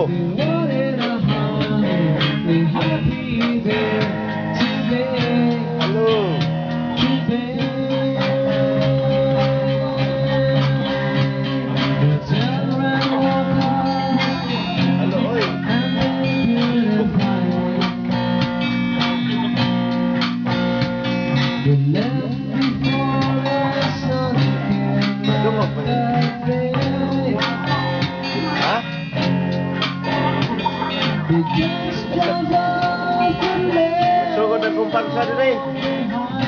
Hello. We wanted a highway, we happy there today, Hello. Today. We'll turn around, walk off, Hello, oy. And then beautify. We left before the sun came up that day. Ha? We just jumped off the left Sugod na kumparsa dire. Behind.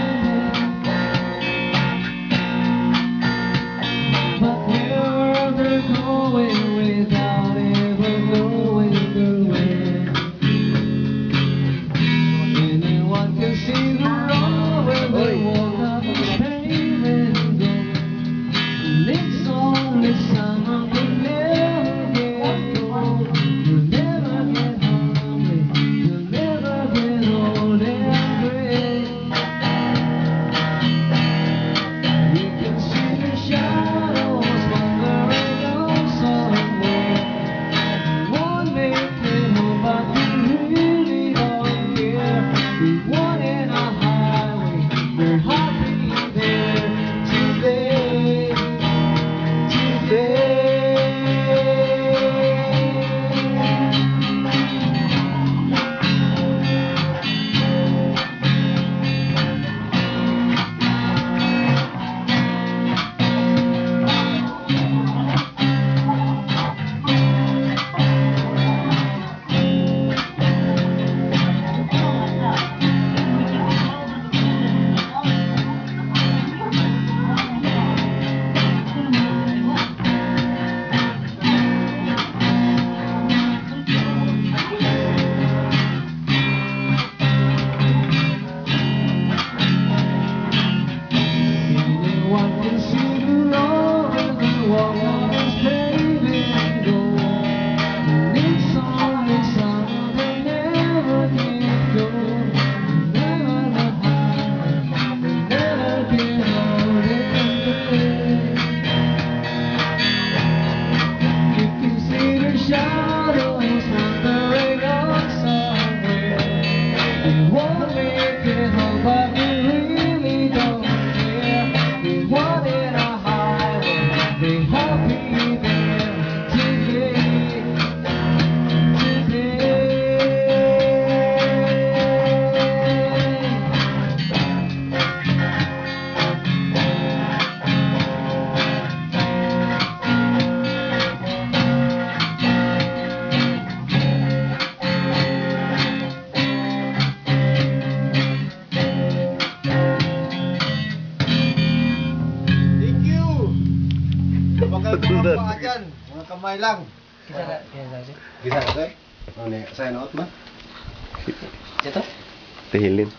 But where they're going without ever knowing the way. Anyone can see the road when they Oy. Walk up the pavement go. And it's only summer, we never get cold. You'll never get hungry. You'll never get old and gray. You can see the shadows wandering on somewhere. Won't make it home, but we really don't care. We wanted a highway, we're happy there today, today. Anyone can see the road when they walk on this paving gold. And it's only summer, they never get cold. Never the highway, they never get old and gray. You can see the shadows wandering on somewhere. We won't make it home, but we really don't care. We wanted a highway, be happy there today, today. Thank you. Huwag kayo bumaba dyan. Mga kamay lang. Kisa Gisa ka, sir? Ano ni? Sign out man? Ito? Tihilin.